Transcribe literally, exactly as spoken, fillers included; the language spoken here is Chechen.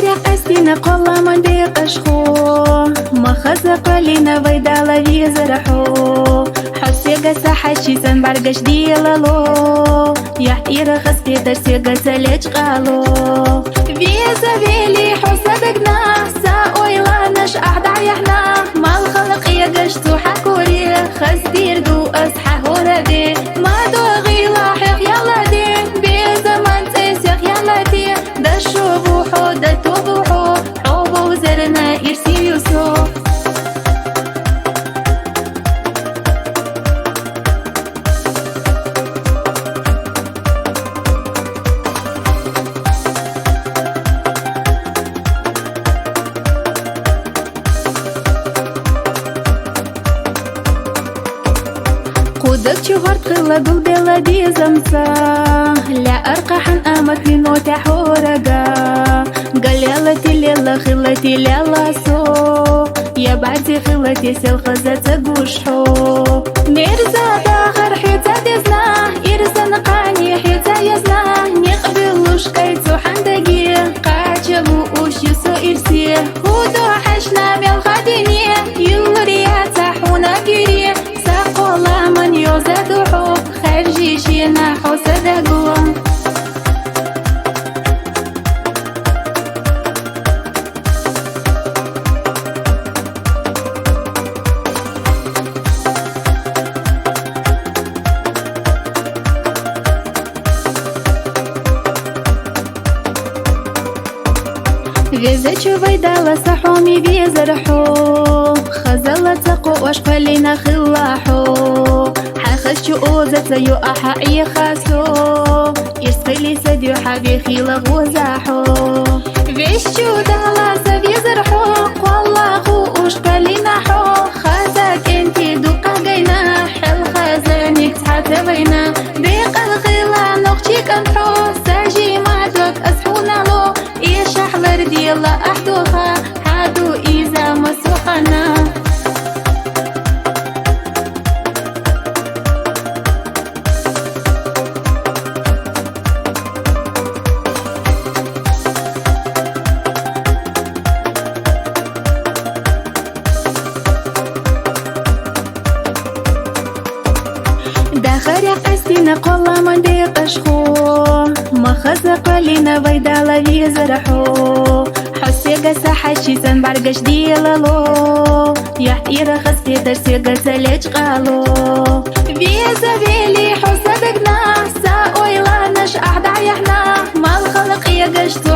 Рекьястина къола ман декъашхъу, ма хаза къвалина вайдала везархъу. Хьо сегаса хьащисан бӀаргаш дилало, яхӀ тӀира хас къедар сегаса лечкъало. Веза вели хьо садагна, са ойланаш ахӀдагьяхӀна, мал халкь эгаш цу хьакури, хас дирду ас хьагьуради, ма догъила хӀех ялади, беза ман цӀесех ялади, дашувухӀу, датувухӀу, гӀову зарна ирси Юсуп. Хъудак чугъар хъила гулбела дизамца, ля аркъахьан амат минута хьурага. Галелати лела хилати лела со, я бази хилати сел хаза ца гушхьу. Мерза дахар хӀица дезна, ирзан къани хӀица язна, некъ белуш кайцу хӀяндаги, къачалу уш юсу ирси. Худо хьашна мел хадини, юлрия ца хьуна гири, са къола ман ёза духьу, хержи шина хьо садагу. Везачу вайдала са хӀуми везар хьо, хазала ца къу аш къвалина хилла хьо. Хьахасчу оза ца ю ахӀа гӀехасо, ирс хили са дюхьа вехила гъоза хьо. Вещу дала са везар хьо, къвалла ху уш къвалина хьо. Хаза кӀенти дукъа гайна, хӀел хазаник цхьа ца вайна. Бекъал хила нухчи кӀантхьо, сажи мадвак аз хьунало, ишахӀлар дила ахӀдуха, хӀяду иза масухана. Дахара къестина къола ман декъашхъу, ма хаза къвалина вайдала везар хьо. Хьо сегаса хьащисан бӀаргаш дилало, яхӀ тӀира хас педар сегаса лечкъало. Веза вели хьо садагна, са ойланаш ахӀдагьяхӀна, мал халкь ягаш цу